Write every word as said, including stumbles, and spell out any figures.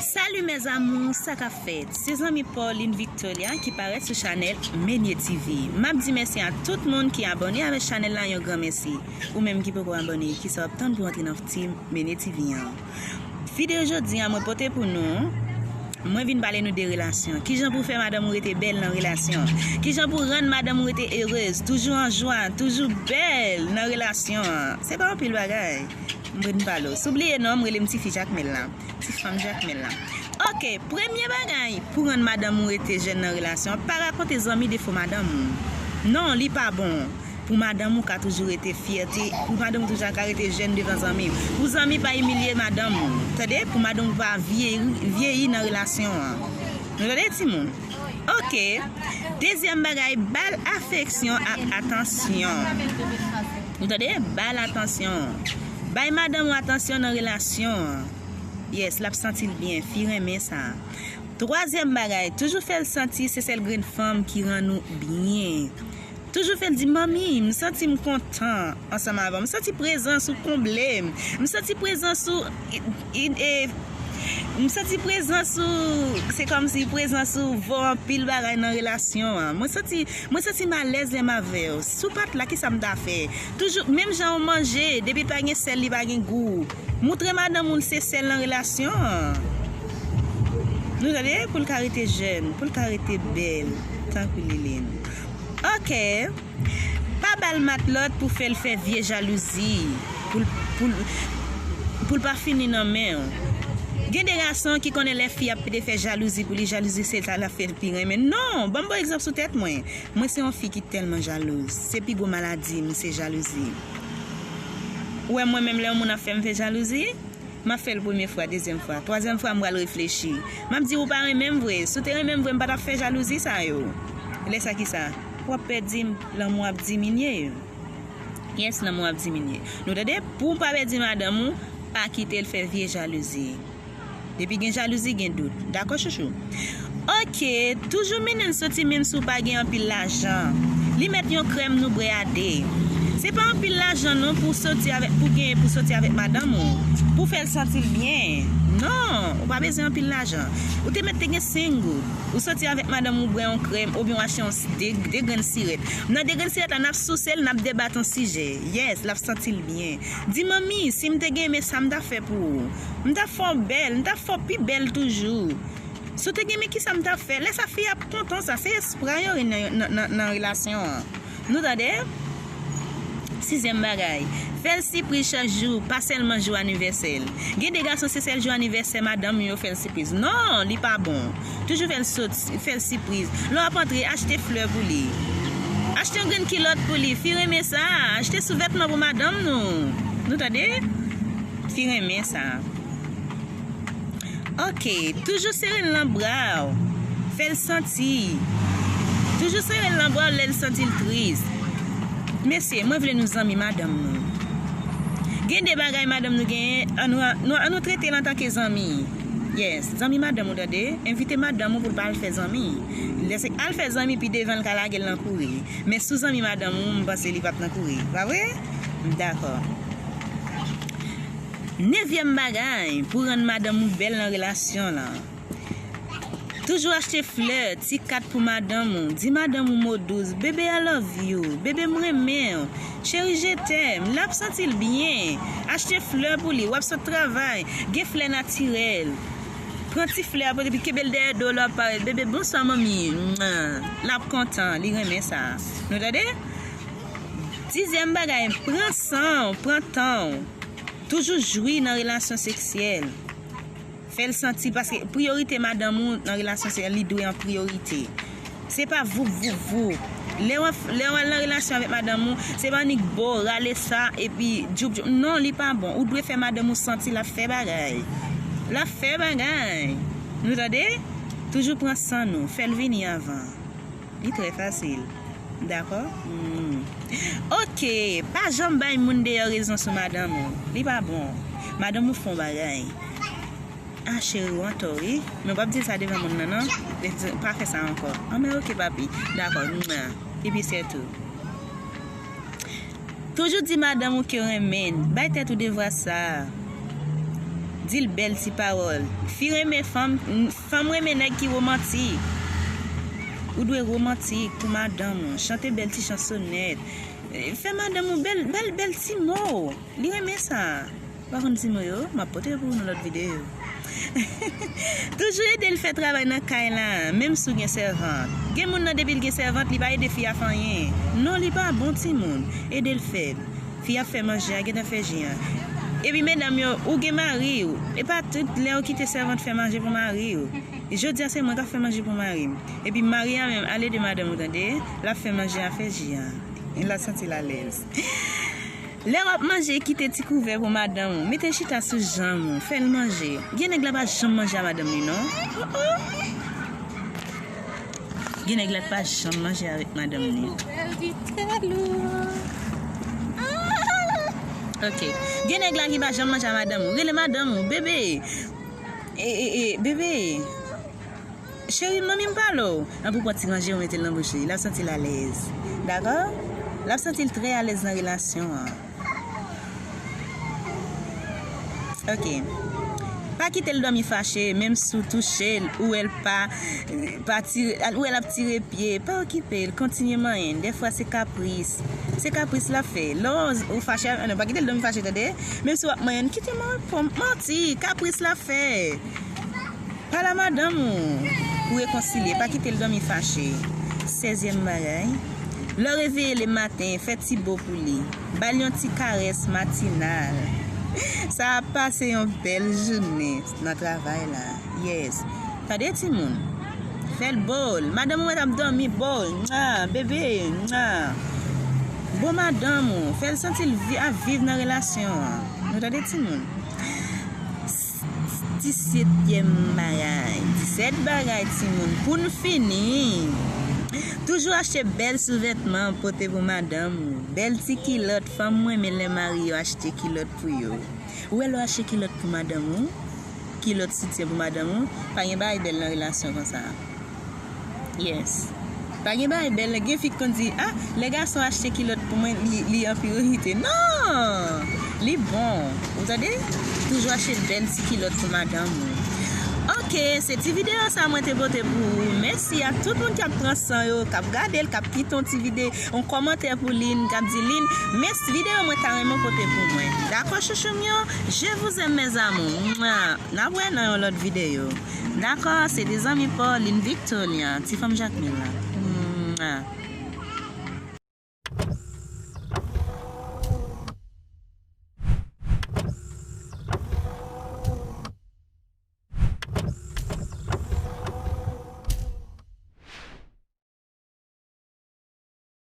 Salut mes amours, sa k ap fèt? Se zanmi Pauline Victoria ki parèt sou chanèl Menie T V. M ap di mèsi a tout moun ki abòne avèk chanèl la, yon gran mèsi. Ou menm ki poko abòne, kisa w ap tann pou antre nan team Menie T V an? Videyo jodi a mwen pote pou nou, mwen vin pale nou de relasyon. Kijan pou fè madanm ou rete bèl nan relasyon? Kijan pou rann madanm ou rete erez, toujou an jwa, toujou bèl nan relasyon an? Se pa anpil bagay. M vin pale w. Si w bliye non, m rele m tifi Jakmèl la. Ti fanm Jakmèl la. Ok, premye bagay pou rann madanm ou rete jèn nan relasyon, pa rakonte zanmi defo madanm ou. Non, li pa bon. Pou madanm ou ka toujou rete fyète, pou madanm ou toujou ka rete jèn devan zanmi. Pou zanmi pa imilye madanm ou. Tande? Pou madanm ou pa vyeyi, vyeyi nan relasyon an. Nou tande, timoun? Ok. Dezyèm bagay, ba l afeksyon ak atansyon. Nou tande? Ba l atansyon. Bay madanm ou atansyon nan relasyon an. Yes, l ap santi l byen, fi renmen sa. Twazyèm bagay, toujou fè l santi se sèl grenn fanm ki rann ou byen. Toujou fè l di, "Manmi, m santi m kontan ansanm avè w. M santi prezans ou konble m. M santi prezans ou, i- i- e, m santi prezans ou, se kòmsi prezans ou vo anpil bagay nan relasyon an. Mwen santi, mwen santi m alèz lè m avè w. Si w pa t la, kisa m ta fè?" Toujou, menm jan w manje, depi l pa gen sèl, li pa gen gou. Moutre madanm ou l se sèl nan relasyon an. Nou tande? Pou l ka rete jèn, pou l ka rete bèl, tankou Liline. Ok. Pa ba l matlòt pou fè l fè vye jalouzi. Pou l, pou l, pou l pa fini nan men w. Gen de gason ki konnen lè fi ap pede fè jalouzi pou li, jalouzi se sa l ap fè l pi renmen. Non! Ban m ba w egzanp sou tèt mwen. Mwen se yon fi ki tèlman jalouz. Se pi gwo maladi m, se jalouzi. Ou wè mwen menm lè yon moun ap fè m fè jalouzi, m ap fè l premye fwa, dezyèm fwa, twazyèm fwa m pral reflechi. M ap di ou pa renmen m vre. Si w te renmen m vre, m pa t ap fè jalouzi sa yo. Lè sa kisa? W ap pèdi m, lanmou ap diminye. Yes, lanmou ap diminye. Nou tande? Pou w pa pèdi madanm ou, pa kite l fè vye jalouzi. Depi gen jalouzi, gen dout. Dakò, chouchou? Ok, toujou mennen l soti, menm si w pa gen anpil lajan. Li mèt yon krèm nou bwè a de. Se pa anpil lajan non pou w soti avèk, pou genyen pou soti avèk madanm ou, pou fè l santi l byen. Non, ou pa bezwen anpil lajan. Ou te mèt te gen senk goud. Ou soti avèk madanm ou bwè yon krèm, oubyen w achte yon s- de, de grenn sirèt. Nan de grenn sirèt la, n ap souse l, n ap debat yon sijè. Yes, l ap santi l byen. Di, "Manmi, si m te gen men sa m ta fè pou ou. M ta fè w bèl, m ta fè w pi bèl toujou. Si w te gen men kisa m ta fè?" Lè sa fi ap kontan sa, se espwa yo ye nan, nan, nan, nan relasyon an. Nou tande? Sizyèm bagay, fè l sipriz chak jou, pa sèlman jou anivèsè l. Gen de gason se sèl jou anivèsè madanm yo fè l sipriz. Non, li pa bon. Toujou fè l sot, fè l sipriz. Lè w ap antre, achte flè pou li. Achte yon grenn kilòt pou li. Fi renmen sa. Achte souvètman pou madanm nou. Nou tande? Fi renmen sa. Ok, toujou sere l nan bra w. Fè l santi. Toujou sere l nan bra w lè l santi l tris. Mesye, mwen vle nou zanmi madanm nou. Gen de bagay madanm nou genyen, an nou, nou, an nou trete l antanke zanmi. Yes, zanmi madanm ou tande, envite madanm ou pou l pa al fè zanmi. Lè se al fè zanmi pi devan l ka lage l nan kouri. Men si w zanmi madanm ou, m panse li p ap nan kouri. Pa vre? Dakò. Nevyèm bagay, pou rann madanm ou bèl nan relasyon lan. Toujou achte flè, ti kat pou madanm ou. Di madanm ou mo dous, "Bebe, I love you. Bebe, m renmen w. Cheri, je t'aime." L ap santi l byen. Achte flè pou li. W ap sot travay. Gen flè natirèl. Pran ti flè a, pote, epi kenbe l dèyè do w, lè w ap parèt. "Bebe, bonswa, manmi." Mwa. L ap kontan. Li renmen sa. Nou tande? Dizyèm bagay, pran san w, pran tan w. Toujou jwi nan relasyon seksyèl. Fè l santi, paske priyorite madanm ou nan relasyon seksyèl, li dwe an priyorite. Se pa voup, voup, voup. Lè w, lè w al nan relasyon avèk madanm ou, se pa annik bo, rale sa, epi djoup, djoup. Non, li pa bon. Ou dwe fè madanm ou santi l ap fè bagay. L ap fè bagay. Nou tande? Toujou pran san nou. Fè l vini anvan. Li trè fasil. Dakò? Hmm. Ok, pa janm bay moun deyò rezon sou madanm ou. Li pa bon. Madanm ou fè yon bagay. Ah, cheri, w antò, wi. Men w p ap di sa devan moun nan, non. Pa fè sa ankò. An, men ok, papi. Dakò. Mwa. Epi sètou. Toujou di madanm ou ke w renmen l. Bay tèt ou devwa sa a. Di l bèl ti pawòl. Fi renmen fanm, fanm renmen nèg ki womantik. Ou dwe womantik pou madanm ou. Chante bèl ti chansonèt. Fè madanm ou bèl, bèl, bèl ti mo. Li renmen sa. Ou pa konn ti mo yo? M ap pote pou ou nan lòt videyo. Toujou ede l fè travay nan kay la, menm si w gen sèvant. Gen moun nan depi l gen sèvant, li pa ede fi a fè anyen. Non, li pa bon timoun. Ede l fè. Fi ap fè manje a, gentan fè ji an. Epi medam yo, ou gen mari w, e pa tout lè ou kite sèvant fè manje pou mari w. Jodi a se mwen k ap fè manje pou mari m. Epi mari a menm, al ede madanm ou tande, l ap fè manje a, fè ji an. L ap santi l alèz. Lè w ap manje, kite ti kouvè pou madanm ou. Mete chita sou janm ou, fè l manje. Gen nèg la pa janm manje a madanm li non. Oh, oh. Gen nèg la ki pa janm manje avèk madanm li. Ok. Gen nèg la ki pa janm manje a madanm ou. Rele madanm ou, bebe. E, e, e, bebe. Cheri, manmi m pale w. Ann pou pran ti ranje ou mete l nan bouch li. L ap santi l alèz. Dakò? L ap santi l trè alèz nan relasyon an. Ok. Pa kite l dòmi fache, menm si w touche l, ou wè l pa, pa tire, ou wè l ap tire pye, pa okipe l, kontinye manyen l. Dèfwa se kapris. Se kapris l ap fè. Lè w fache, non, pa kite l dòmi fache, tande? Menm si w ap manyen l, kite manyen l, manti, kapris l ap fè. Pale a madanm ou pou rekonsilye, pa kite l dòmi fache. Sèzyèm bagay, lè w reveye lematen, fè ti bo pou li. Ba l yon ti karès matinal. Sa ap pase yon bèl jounen nan travay la. Yes. Tande timoun. Fè l bo l. Madanm ou mèt ap dòmi bo l. Mwa, bebe, mwa. Bo madanm ou. Fè l santi l vi-, ap viv nan relasyon an. Nou tande timoun. Disetyèm bagay. Disèt bagay, timoun. Pou n fini, toujou achte bèl souvètman pote pou madanm ou. Bèl ti kilòt, fanm renmen lè mari yo achte kilòt pou yo. Ou wè lè w achte kilòt pou madanm ou, kilòt soutyen pou madanm ou, pa gen bagay bèl nan relasyon konsa. Yes. Pa gen bagay bèl, gen fi k konn di, ah, lè gason achte kilòt pou mwen, li, li an priyorite. Non! Li bon. Ou tande? Toujou achte bèl ti kilòt pou madanm ou. Ok, se ti videyo sa mwen te pote pou ou. Mèsi a tout moun k ap pran san yo, k ap gade l, k ap kite yon ti videyo, yon kòmantè pou Lynn, k ap di, Lynn, men videyo mwen ta renmen pote pou mwen. Dakò, chouchou m yo? Je vous aime, mes amours. Mwa. N ap wè nan yon lòt videyo. Dakò, se te zanmi pa w, Lynn Victoria, ti fanm Jakmèl la.